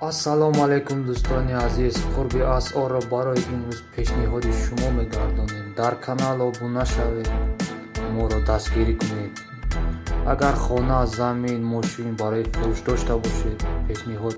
Ассалому алайкум, дӯстони азиз! Қурби асъорро барои имрӯз пешниҳоди шумо мегардонем. Дар канал обуна шавед, моро дастгирӣ кунед. Агар хона, замин, мошин барои фурӯш дошта бошед, пешниҳод.